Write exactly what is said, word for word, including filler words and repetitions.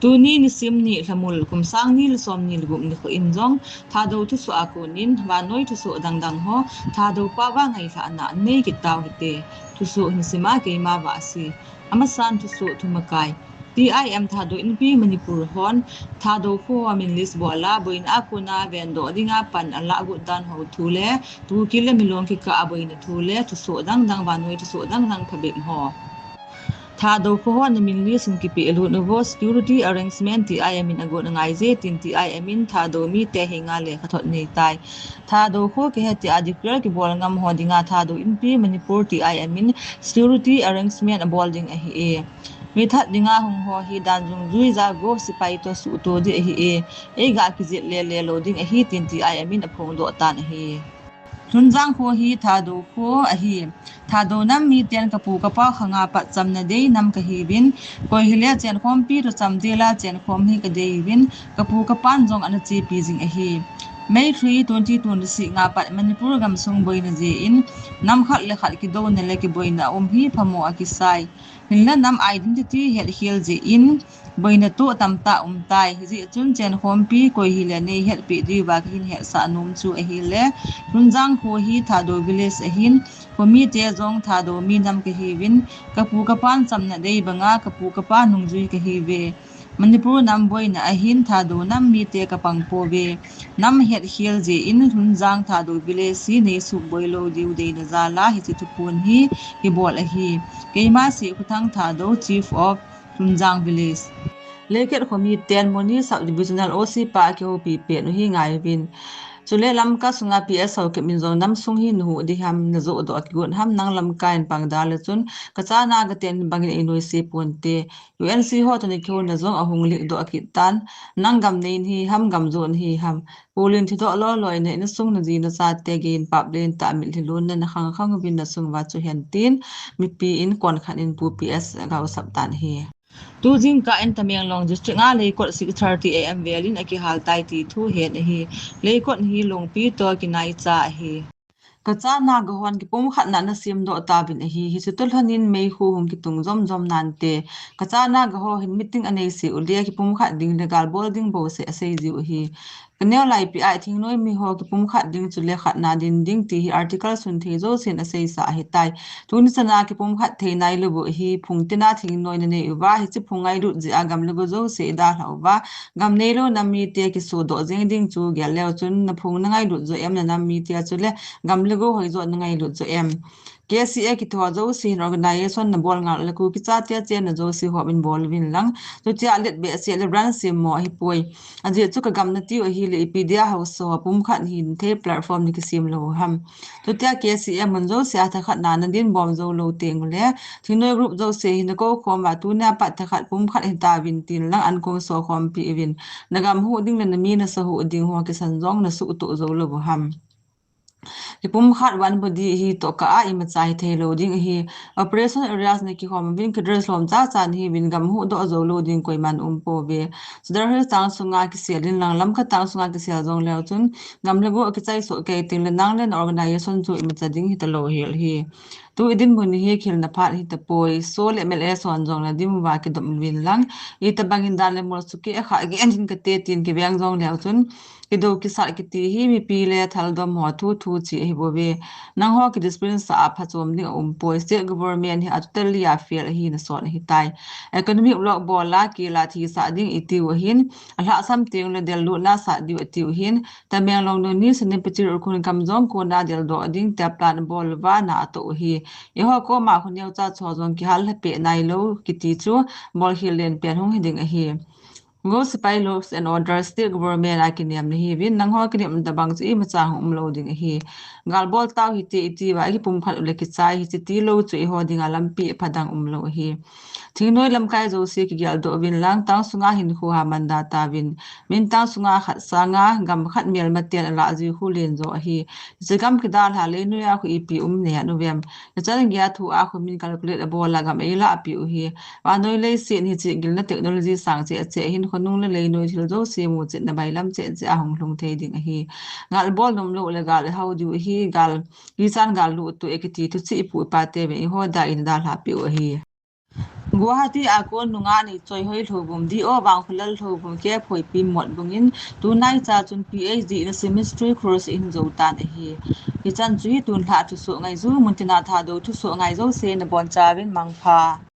Tuni nisim ni Lhamul kum sang ni le som ni le gup nikho in jong Thadou thusoh a konin vannoi thusoh dangdang ho Thadou pao a ngailhahna nei kit tau hite. Thusoh hin sima keima Vahsi. Amasan thusoh thumakai. T I M Thadou Inpi Manipur hon Thadou kho a min list bol a boina a kona vendoh dinga pan alah got dan ho thu le Kuki le Milong kikah a boina thu le thusoh dangdang vannoi thusoh dangdang phabep ho. Thadou kho hon min list in kipeh lut uvo security arrangement T I M in agot angaije tin T I M in Thadou mite henga lekhathot anei tai. Thadou kho kihe tia declare kibol ngam ho dinga Thadou Inpi Manipur T I M in security arrangement abol ding ahi e. Mi that dinga hung ho hi dan dungjui jago sipai toh suhto ding ahi e. Eiga kijil lele lou ding ahi tin T I M in aphongdoh tan ahi. Lhunjang kho hi Thadou kho ahi. Thadou nam miten kapu kapau khanga pat chamna dei nam kahiuvin, koi hile chenkhompi toh chamdel a chenkhom hi kadeiuvin, kapu kapan jong ana chepi jing ahi. May three, twenty twenty-six nga pat Manipur gamsung boina jeh in, nam khat le khat kidouna le kiboina aum hi phamo akisai. Hinla nam identity hetkhel jeh in, boina toh tamtah umtai. Hijeh chun chenkhompi koi hile neihetpeh diuva kahin hetsah nom chu ahile, Lhunjang kho hi Thadou village ahin, khomite jong Thadou mi nam kahiuvin, kapu kapan chamna dei banga kapu kapa nungjui kahiuve. Manipur nam boina ahin Thadou nam mite kapang pouve. Nam hetkhel jeh in Lhunjang Thadou village hi neisuh boi lou diu deina jal a hiche thuphon hi kibol ahi. Keima Sekhuthang Thadou, Chief of Lhunjang Village. Leiket khomiten Moni Sub Divisional O C pa kihoupi pet u hi ngaiuvin. Chule Lamka sunga P S Haokip in jong namsung hi nahuh ding ham, najoh doh a kigot ham, nang Lamka in pang da le chun kachana katen bangin einoise ponte. U N C ho toh nakihouna jong ahung leak doh akit tan. Nang gam nei nahi ham, gam jo nahi ham. Kulin thidoh loi loi na insung naji nachate gei in pap len tah mitlhi lonna nakhang khang uvin nasung uva chu hen tin mipi in konkhat in Pu P S agausap tan ahi. Tujingkah in Tamenglong District a Leikot six thirty A M vel in akihal tai ti thu hen ahi. Leikot hi Lungpi toh kinaicha ahi. Kachana gahon kipumkhatna ana semdoh tauvin ahi. Hiche toh lhonin meikhu hung kitung jomjom nante. Kachana gaho hin meeting aneiseh u le kipumkhat ding le gal bol ding bouseh aseijiu ahi. Kaneo laipi a thingnoi miho kipumkhat ding chule khatna din ding ti hi article sunthei jousen aseisa ahitai. Tuni chana kipumkhat thei nailou u hi phung tina thingnoi nanei uva, hiche phung ngailut jeh a gam le go jouse idalhah uva, gam neilou nam mite kisodoh jeng ding chu gel leu chun naphung nangailut jo em, nanam mite chule gam le go hoijo nangailut jo em. K C A kitho jouse hin organization nabol ngal le Kuki chate chenna jouse hop in bol uvin lang. Chutia let behseh le branch semmo ahipoi. Ajeh chu kagam natiu ahile ipi dia haosa ho pumkhat hin thei platform nakisem lou ham. Chutia K C A mun jouse a thakhatna nadin bom jou lou teng ule, thingnoi group jouse hi nakou khom uva tunia pat thakhat pumkhat hitauvin tin lang ankong sokhompi uvin. Nagam huh ding le nami nasa huh ding ho kisan jong nasuhtoh jou lou u ham. Kipumkhat one body hi tohkah a imacha hithei lou ding ahi. Operation areas nakikhom uvin kidress lhom chacha nahiuvin gam huhdoh jou lou ding koiman umpouve. Sadar Hills town sunga kisel in lang Lamka town sunga kisel jong leu chun gam le go akichai soh kei teng le nang le na organization chu imacha ding hitalou hel ahi. Tu idinmun hi khilna phat hitapoi. So le M L A son jong nadim uva kidom uvin lang. Itobangin dan le mol sukeh kha gen in kate tin kiveng jong leu chun kidou kisat kiti hi mipi le thaldom ho thu thu chi ahibouve. Nangho kidiscipline sah a phachom ding aumpoi. State government hi a totally a fail ahi nasot ahitai. Economic bloc bol a kila thisah ding itiu ahin, alhahsam teng le del lutna sah diu atiu ahin, Tamenglong, Noney, Senapati, Ukhrul gamjong kona deldoh ding tia plan abol uva na atoh u ahi. Eiho koma kho neocha cho jong kihal lhapeh nailou kiti chu bolkhel lenpen hung hiding ahi. Go sepai laws and order state government a kinem nahiuvin, nangho kinem tobang chu imacha hung umlou ding ahi. Gal bol tau hite itiuva kipumkhat ule kichai hiche tilou chu eiho dinga lampi aphadang umlou ahi. Thingnoi lamkai jouse kigeldoh uvin lang town sunga hinkho ha manda tauvin. Min town sunga khat sanga gam khat melmaten alah jiu khu lenjo ahi. Hiche gam kidalha leinoi a khu ipi um neh uvem. Hichan geiya thu a khu min calculate abol a gam eilahpeh u ahi. Vannoi leiset hiche gilna technology sang cheh cheh hin khonung le leinoi thil jouse muchetna bailam cheh cheh a hung lhung thei ding ahi. Gal bol nomlou le gal ihao diu ahi, gal, hichan gal luhtu e kiti thuchih ipu ipa teuvin eiho dia eina dalhapeh u ahi. Guwahati a kon nungah Neichoihoi Lhouvum, D O Vangkholal Lhouvum, K Phoipi Motbung in tunaicha chun P H D in a semester course ahin jou tan ahi. Hichan chu hi tunlhah thusoh ngaiju, muntina Thadou thusoh ngai jouse nabonchauvin mangpha.